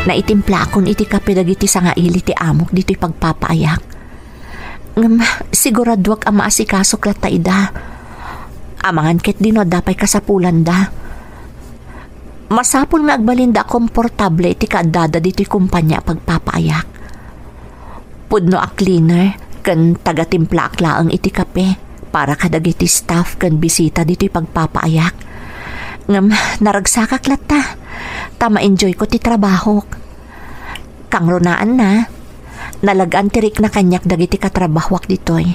Naitimplakon iti kape dagiti sangaili ti amok ditoy pagpapaayak. Ngem siguraduak a maasikaso latta ida. Amangan ketdi no adda pay kasapulanda. Masapul nga agbalinda a komportable iti kaaddada ditoy kompania a pagpapaayak. Pudno a cleaner ken tagatimplaak laeng iti kape para kadagiti staff ken bisita ditoy pagpapaayak. Ngem naragsakak latta, ta ma-enjoyko ti trabahok. Kangrunaanna, nalagan ti rikna kaniak dagiti katrabahoak ditoy.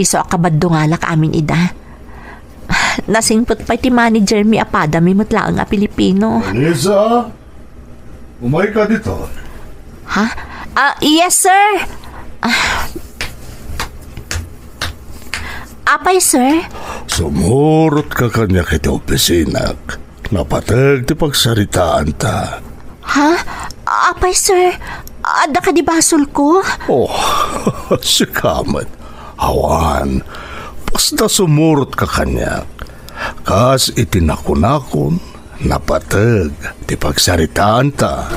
Isu a kabaddungalak amin ida. Nasingpet pay ti manager mi a padami met laeng a Pilipino. Melissa, umayka ditoy. Ha? Ah, yes, sir. Ah. Apay, sir? Sumurotka kaniak iti opisinako. Napateg ti pagsaritaanta. Ha? Apay, sir? Adda kadi basolko? Oh, sika met. Awan, basta sumurotka kaniak. Kas iti nakunakon, napateg ti pagsaritaanta.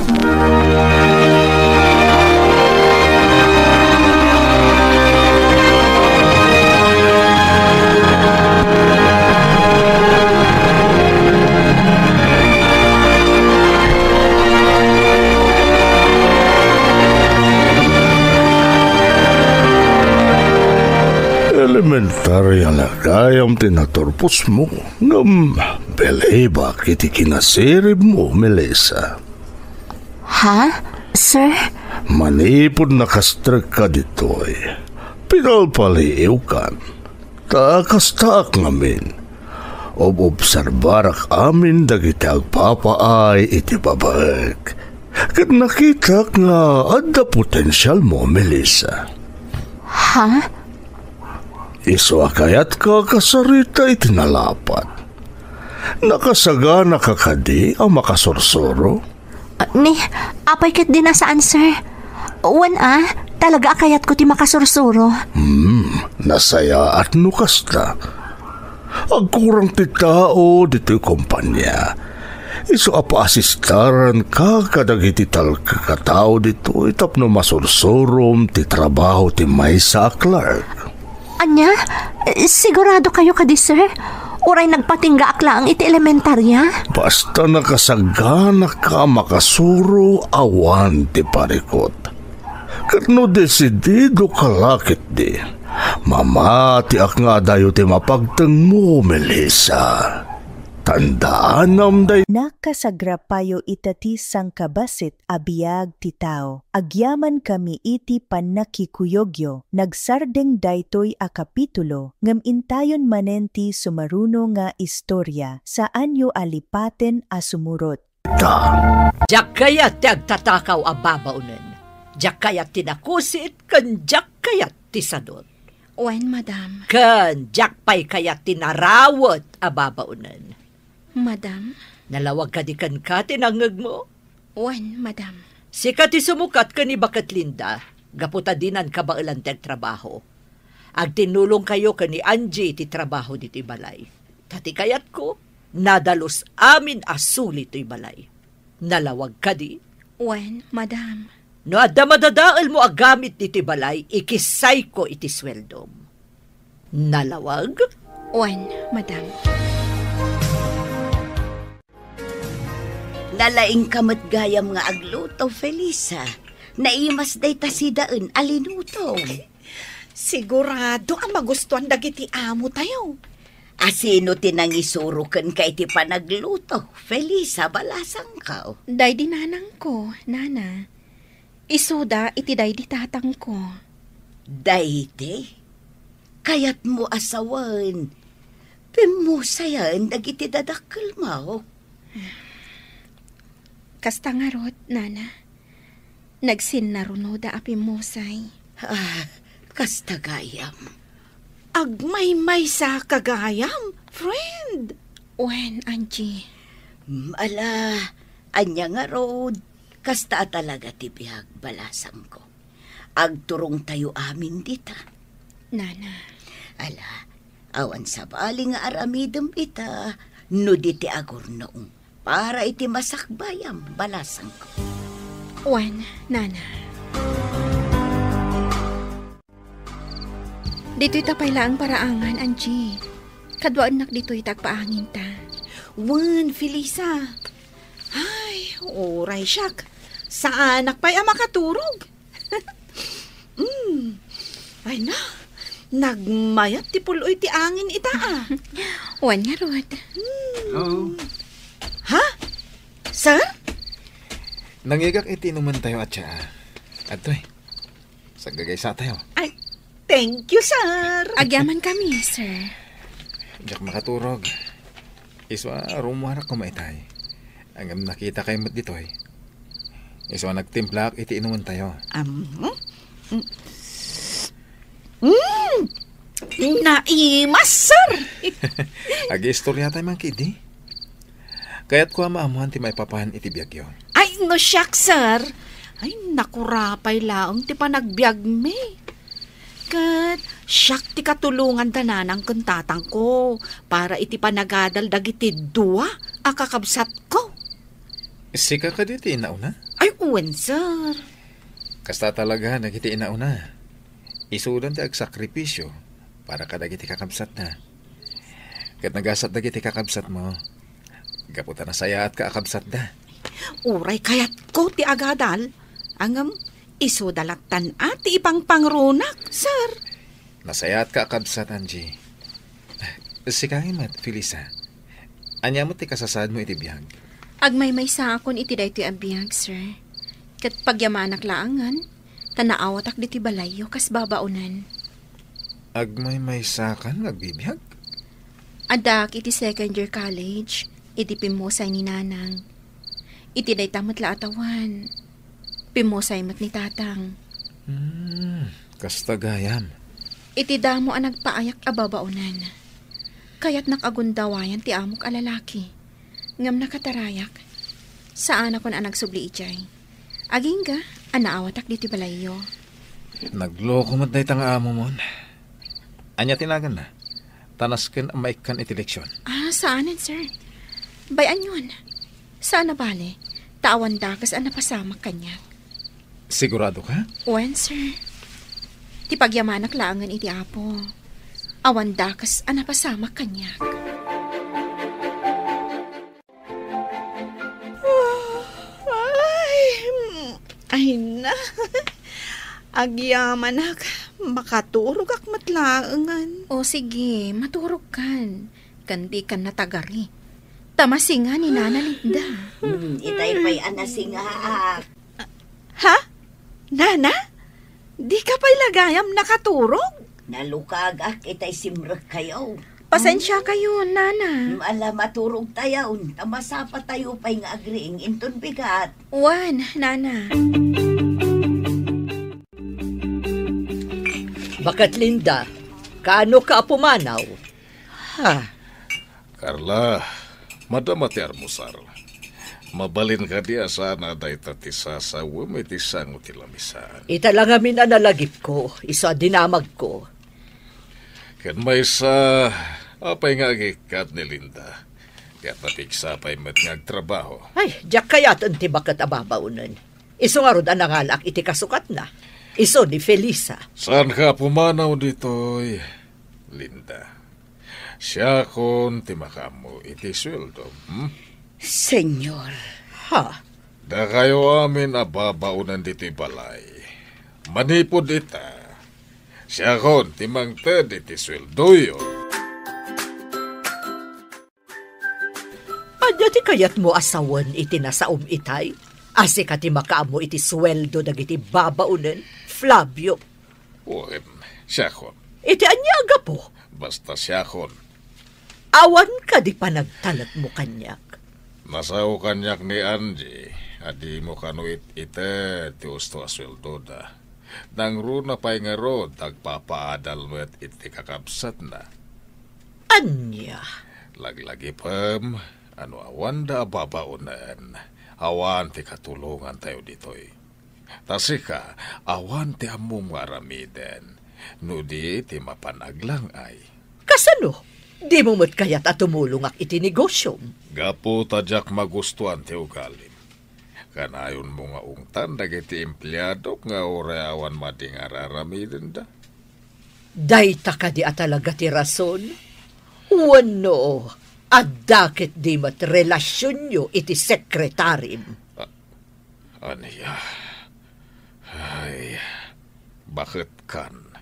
Elementaria la gayam ti naturposmo, ngem bilibak iti kinasiribmo, Melissa. Ha, sir? Manipud nakastrekka ditoy, pinalpaliiwkan. Ta kastaak ngamin, ob-obserbarak amin dagiti agpapaay iti babaek, ket nakitak nga adda potensialmo, Melissa. Ha? Isu a kayatka a kasarita iti nalapat. Nakasaganaka kadi a makasursuro? Ah, ni, apay ketdin a saan, sir? Wen a, talaga a kayatko ti makasursuro. Hmm, nasayaat no kasta. Agkurang ti tao ditoy kompania. Isu a paasistaranka kadagiti talka a tao ditoy tapno masursurom ti trabaho ti maysa a clerk. Ania? Sigurado kayo kadi, sir? Uray nagpatinggaak laeng iti elementarya? Basta nakasaganaka a makasuro, awan ti parikut. Ket no desididoka la ketdi, mamatiak nga adayo ti mapagtengmo, Melissa. Tandaanam day- Nakasagrapayo ita ti sangkabassit a biag ti tao. Agyamankami iti pannakikuyogyo. Nagsardeng daytoy a kapitulo, ngem intayon manen ti sumaruno nga istorya. Saanyo a lipaten a sumurot. Ta. Diak kayat ti agtatakaw a babaonen. Diak kayat ti nakusit, ken diak kayat ti sadut. Wen, madam. Ken diak pay kayat ti narawet a babaonen. Madam? Nalawag kadi kenka ti nangngegmo? Wen, madam. Sika ti sumukat ken ni Baket Linda, gapu ta dinan kabaelan ti agtrabaho. Agtinnulongkayo ken ni Angie iti trabaho ditoy balay. Ta ti kayatko, nadalus amin a suli toy balay. Nalawag kadi? Wen, madam. No adda madadaelmo a gamit ditoy balay, ikissayko iti sueldom. Nalawag? Wen, madam. Nalaingka met gayam nga agluto, Felisa. Naimas dayta sidaen a linuto. Sigurado a magustuan dagiti amo tayo. Asino ti nangisuro kenka iti panagluto, Felisa, balasangko? Daydi nanangko, nana. Isuda iti daydi tatangko. Daydi? Kayatmo a sawen, pimmusayen dagiti dadakkelmo? Kasta ngarud, nana. Nagsinnarunoda a pimmusay. Ah, kasta gayam. Agmaymaysa ka gayam, friend. Wen, Angie. Mm, ala, ania ngarud, kasta a talaga ti biag, balasangko. Agturongtayo amin dita. Nana. Ala, awan sabali nga aramidem ita, no di ti agurnong. Para iti masakbayam, balasangko. Wen, nana. Ditoy ta pay laeng paraangan, Angie. Kaduaennak ditoy ta agpaanginta. Wen, Felisa. Ay, uray siak. Saanak pay a makaturog. Mm. Ay na, nagmayat ti pul-oy ti angin ita, ah. Wen ngarud. Hmm. Hello? Ha? Sir? Nangigak iti inumantayo a tsaa. Adtoy. Saggagaysatayo. Ay, thank you, sir. Agyamankami, sir. Diak makaturog. Isu a rummuarak koma itay. Ngem nakitakay met ditoy. Isu a nagtimplaak iti inumantayo. Am, hmm? Mm. Mm. Naimas, sir. Agiistoriatay man ketdi. Kayatko a maammoan ti maipapan iti biagyo. Ay, no siak, sir. Ay, nakurapay laeng ti panagbiagmi. Ket siak ti katulongan da nanang ken tatangko para iti panagadal dagiti dua a kakabsatko. Sika kadi ti inauna? Ay, wen, sir. Kasta talaga dagiti inauna. Isudan ti agsakripisio para kadagiti kakabsatna. Ket nagasat dagiti kakabsatmo, gapu ta nasayaatka a kabsatda. Uray kayatko ti agadal, ngem isuda lattan a ti ipangpangrunak, sir. Nasayaatka a kabsat, Angie. Sika ngay met, Felisa. Ania met ti kasasaadmo iti biag? Agmaymaysaakon iti daytoy a biag, sir. Ket pagyamanak laengen, ta naawatak ditoy balayyo kas babaonen. Agmaymaysakan nga agbibiag? Addaak iti second year college, idi pimmusay ni Nanang. Iti dayta met la a tawen, pimmusay met ni Tatang. Hmm, kasta gayam. Iti damo a nagpaayak a babaonen, kayatnak a gundawayan ti amok a lalaki. Ngem nakatarayak, saanakon a nagsubli idiay. Agingga a naawatak ditoy balayyo. Nagloko met dayta nga amomon. Ania ti naganna? Ta nasken a maikkan iti leksion. Ah, saanen, sir. Bay-anyon. Saan a bale, ta awan dakes a napasamak kaniak. Sigurado ka? Wen, sir. Ti pagyamanak laengen iti Apo. Awan dakes a napasamak kaniak. Ay, ay na. Agyamanak, makaturogak met laengen. O sige, maturogkan. Ken dikan natagari. Ta masinga ni Nana Linda. Hmm, itay pay a nasingaak. Ha? Nana? Dika pay la gayam nakaturog? Nalukagak itay simrekkayo. Pasensiakayo, Nana. Mm, ala, maturogtayon, ta masapatayo pay nga agriing inton bigat. Wen, Nana. Baket Linda, kaano ka a pumanaw? Ha? Carla, madama ti almusar. Mabalin kadi a saan a dayta ti sasawem iti sango ti lamisaan? Ita la ngamin a nalagipko, isu a dinamagko. Ken maysa, apay nga agikkat ni Linda? Ket napigsa pay met nga agtrabaho. Ay, diak kayaten ti baket a babaonen. Isu ngarud a nangalaak iti kasukatna. Isu ni Felisa. Saanka a pumanaw ditoy? Linda, siakon ti makaammo iti sueldo, hmm? Senyor. Ha? Dakayo amin a babaonen ditoy balay. Manipud ita, siakon ti mangted iti sueldoyo. Ania ti kayatmo a sawen iti nasaom itay? A sika ti makaammo iti sueldo dagiti babaonen, Flavio? Wen, siakon. Iti ania a gapu? Basta siakon. Awan kadi panagtalekmo kaniak? Nasao kaniak ni Angie a dimo kano it-ited ti usto a sueldoda. Nangruna pay ngarud, agpapaadal met iti kakabsatna. Ania? Laglagipem a no awanda a babaonen, awan ti katulongantayo ditoy. Ta sika, awan ti ammom nga aramiden, no di ti mapan aglang-ay. Kasano? Dimo met kayat a tumulongak iti negosiom? Gapu ta diak magustuan ti ugalim. Kanayonmo nga ungtan dagiti empleadok nga uray awan madi nga ar-aramidenda? Dayta kadi a talaga ti rason? Wenno, adda ketdi met relasionyo iti sekretarim? A-, ania? Ay, baketkan,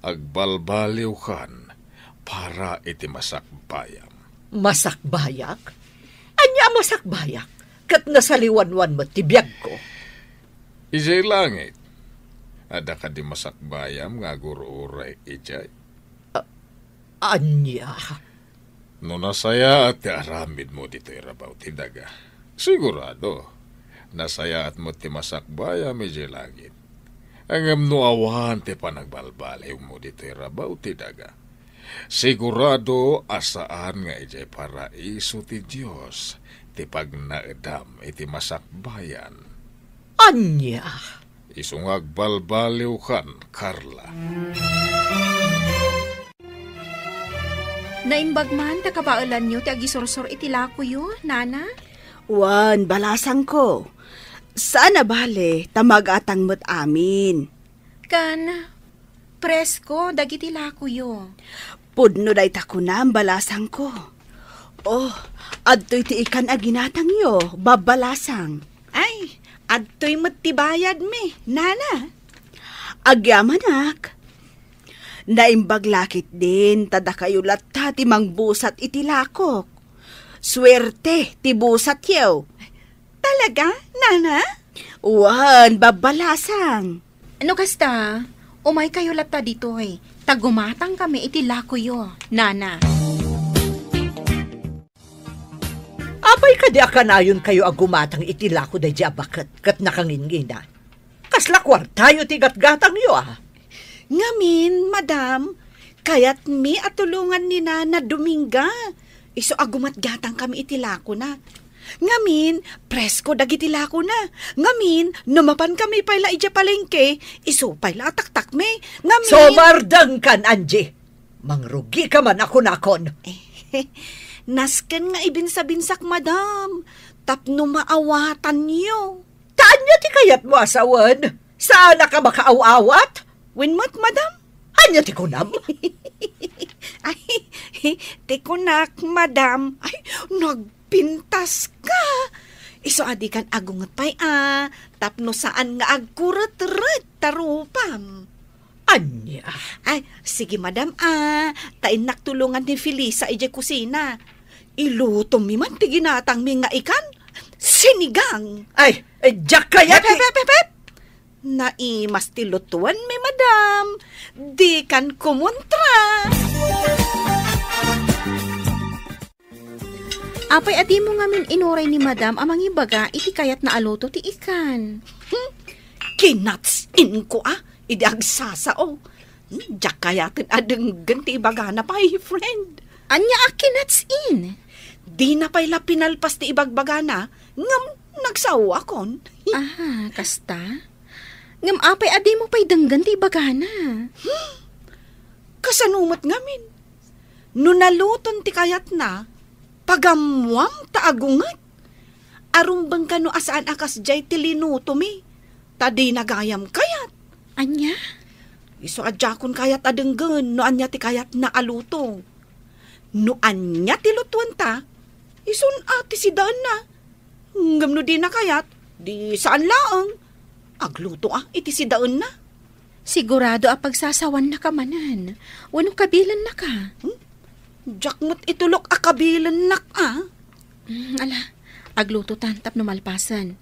agbalbaliwkan para iti masakbayam. Masakbayak? Ania a masakbayak? Ket nasaliwanwan met ti biagko. Idiay langit, adda kadi masakbayam nga agur-uray idiay? A-, ania? No nasayaat ti aramidmo ditoy rabaw ti daga, sigurado, nasayaat met ti masakbayam idiay langit. Ngem no awan ti panagbalbaliwmo ditoy rabaw ti daga, sigurado a saan nga idiay paraiso ti Dios ti pagnaedam iti masakbayan. Ania? Isu nga agbalbaliwkan, Carla. Naimbag man ta kabaelanyo ti agisursor iti lakoyo, nana? Wen, balasangko. Saan a bale, ta magatang met amin. Kan, presko dagiti lakoyo. Pudno dayta kunam, balasangko. Oh, adtoy ti ikan a ginatangyo, babbalasang. Ay, adtoy met ti bayadmi, nana. Agyamanak. Naimbag la ketdin ta dakayo latta ti mangbusat iti lakok. Suerte ti busatyo. Talaga, nana? Wen, babbalasang. No kasta, umaykayo latta ditoy, ta gumatangkami iti lakoyo, nana. Apay kadi a kanayonkayo a gumatang iti lako daydi a baket ket nakangingina? Kasla kuartayo ti gatgatangyo, a? Ngamin, madam, kayatmi a tulongan ni Nana Dominga. Isu a gumatgatangkami iti lakona. Ngamin, presko dagiti lakona. Ngamin, no mapankami pay la idiay palengke, isu pay la a taktakmi. Ngamin— Sumardengkan, Angie! Mangrugika man a kunakon. Nasken nga ibinsabinsak, madam, tapno maawatanyo. Ta ania ti kayatmo a sawen? Saanak a makaaw-awat? Wen met, madam. Ania ti kunam? Ay, ti kunak, madam. Ay, nagpintaska. Isu a dikan agunget pay a, tapno saan nga agkuretret ta rupam. Ania? Ay, sige, madam, a, ta innak tulongan ni Felisa idiay kusina. Ilutomi man ti ginatangmi nga ikan, sinigang. Ay, eh, diak kayat— Pep, pep, pep, pep, pep! Naimas ti lutuenmi, madam. Dikan kumontra. Apay a dimo ngamin inuray ni madam a mangibaga iti kayatna a luto ti ikan? Hmm, kinatsin ko a, idi agsasao. Hmm, diak kayaten a denggen ti ibagana pay, friend. Ania a kinatsin? Dina pay la pinalpas ti ibagbagana, ngem nagsaoakon. Aha, kasta? Ngem apay a dimo pay denggen ti ibagana? Hmm, kasano met ngamin? No naluton ti kayatna, pagammuam ta agunget. Arumbeng kano a saan a kasdiay ti linutomi, ta dina gayam kayat. Ania? Isu a diakon kayat a denggen no ania ti kayatna a luto. No ania ti lutuenta, isun a ti sidaenna. Ngem no dina kayat, di saan laeng. Agluto a iti sidaenna. Sigurado a pagsasawannaka manen, wenno kabilennaka? Hmm? Diak met itulok a kabilennak a. Mm, ala, aglutotan tapno malpasen.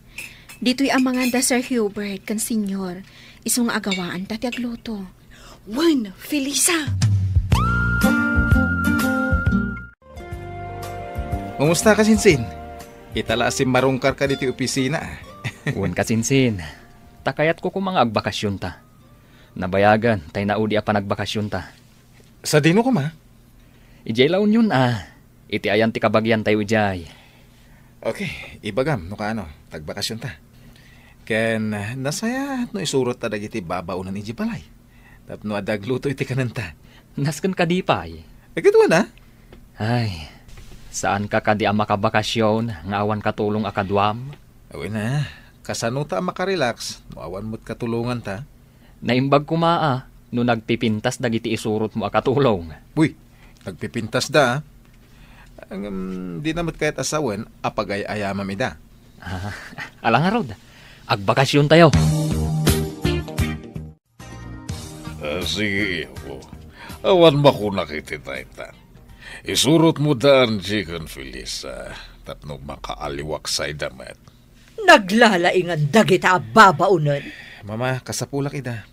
Ditoy a manganda Sir Hubert ken Senyor, isu nga agawaanta ti agluto. Wen, Felisa! Kumusta, kasinsin? Ita la a simmarungkarka ditoy opisina, a. Wen, kasinsin. Ta kayatko koma nga agbakasionta. Nabayagen tay naudi a panagbakasionta. Sadino koma? Idiay La Union, a. Iti ayan ti kabagiantayo idiay. Okay, ibagam no kaano, ta agbakasionta. Ken, ah, nasayaat no isurotta dagiti babaonen idiay balay. Tapno adda agluto iti kanenta. Nasken kadi pay? Ay, kaduana. Ay, saanka kadi a makabakasion nga awan katulong a kaduam? Awen a, kasanota a makarelax no awan met katulonganta? Naimbag koma a no nagpipintas dagiti isurotmo a katulong. Uy, nagpipintasda, a. Ngem, dina met kayat a sawen a pagay-ayamam ida. Ah, ala ngarud, agbakasiontayo. Ah, sige, iho. Awan makunak iti dayta. Isurotmo da Angie ken Felisa tapno makaaliwaksayda met. Naglalaingan dagita a babaonen. Mama, kasapulak ida.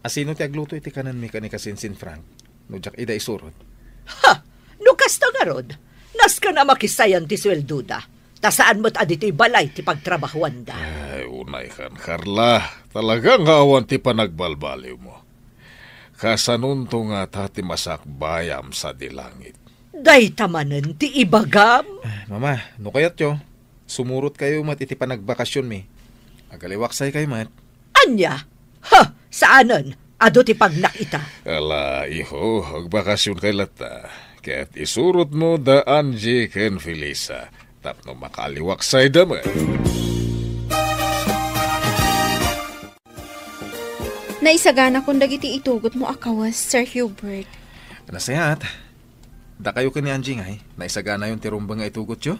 Asino ti agluto iti kanenmi ken ni kasinsin Frank? No diak ida isurot. Ha! No kasta ngarud, nasken a makisayan ti sueldoda, ta saan met a ditoy balay ti pagtrabahuanda. Ay, unaykan, Carla. Talaga nga awan ti panagbalbaliwmo. Kasanonto ngata ti masakbayam sadi langit? Dayta manen ti ibagam? Ah, Mama, no kayatyo, sumurotkayo met iti panagbakasionmi. Agaliwaksaykayo met. Ania? Ha! Saanen. Adu ti pagnak ita. Ala, iho, agbakasionkay latta. Ket isurotmo da Angie ken Felisa tapno makaaliwaksayda met. Naisaganakon dagiti itugotmo a kawes, Sir Hubert. Nasayaat. Dakayo ken ni Angie ngay, naisaganayon ti rumbeng nga itugotyo?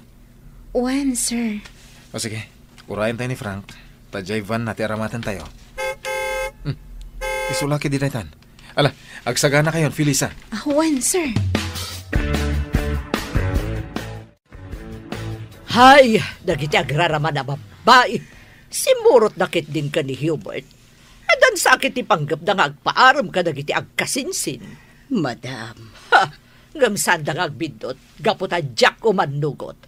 Wen, sir. O sige, urayentayo ni Frank, ta diay van na ti aramatentayo. Hmm. Isu la ketdi daytan. Ala, agsaganakayon, Felisa. Ah, wen, sir. Hay, dagiti agraraman a babbai, simmurotda ketdin ken ni Hubert. Addan sa ket ti panggepda nga agpaarem kadagiti agkasinsin. Madam. Ha! Ngem saanda nga agbiddut, gapu ta diak umannugot.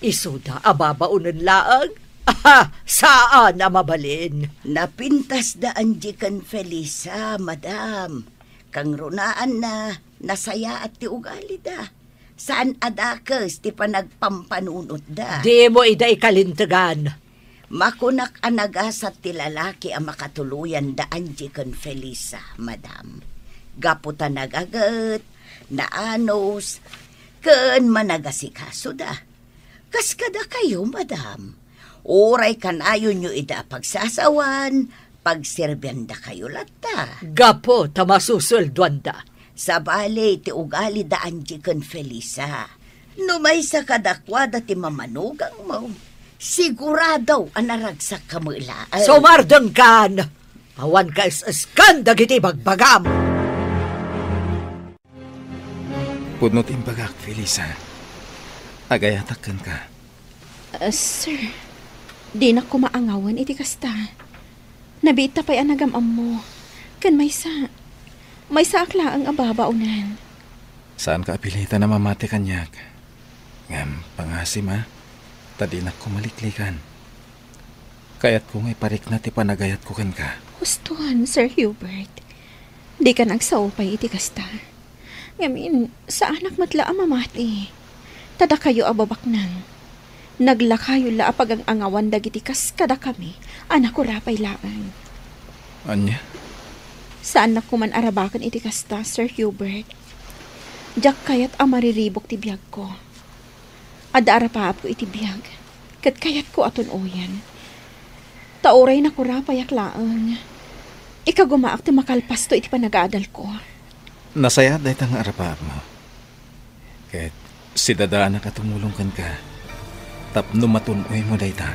Isuda a babaonen laeng? Aha! Saan a mabalin! Napintasda Angie ken Felisa, madam. Kangrunaanna, nasayaat ti ugalida. Saan a dakes ti panagpampanunotda. Dimo ida ikalintegan. Makunak a nagasat ti lalaki a makatuloyan da Angie ken Felisa, madam. Gapu ta nagaget, naanus, ken managasikasoda. Kas kadakayo, madam. Uray kanayonyo ida a pagsasawan, pagserbiandakayo latta. Gapu ta masusueldoanda. Sabali ti ugali da Angie ken Felisa. No maysa kadakuada ti mamanugangmo, sigurado a naragsakka met laeng. Sumardengkan! Awan kaes-eskan dagiti ibagbagam! Pudno ti imbagak, Felisa. Agayatak kenka. Ah, sir, dinak koma angawen iti kasta. Nabiitta pay a nagam-ammo. Ken maysa, maysaak laeng a babaonen. Saanka a pilitan a mamati kaniak. Ngem pangasim a, ta dinak koma liklikan. Kayatko nga iparikna ti panagayatko kenka. Huston, Sir Hubert. Dikan agsao pay iti kasta. Ngamin, saanak met la a mamati. Ta dakayo a babaknang. Naglakayo la a pagang-angawan dagiti kas kadakami a nakurapay laeng. Ania? Saannak koman a rabaken iti kasta, Sir Hubert. Diak kayat a mariribuk ti biagko. Adda arapaapko iti biag, ket kayatko a tun-oyen. Ta uray nakurapayak laeng, Ikagumaak ti makalpasto iti panagaadalko. Nasayaat dayta nga arapaatmo. Ket sidadaanak a tumulong kenka tapno matun-oymo dayta.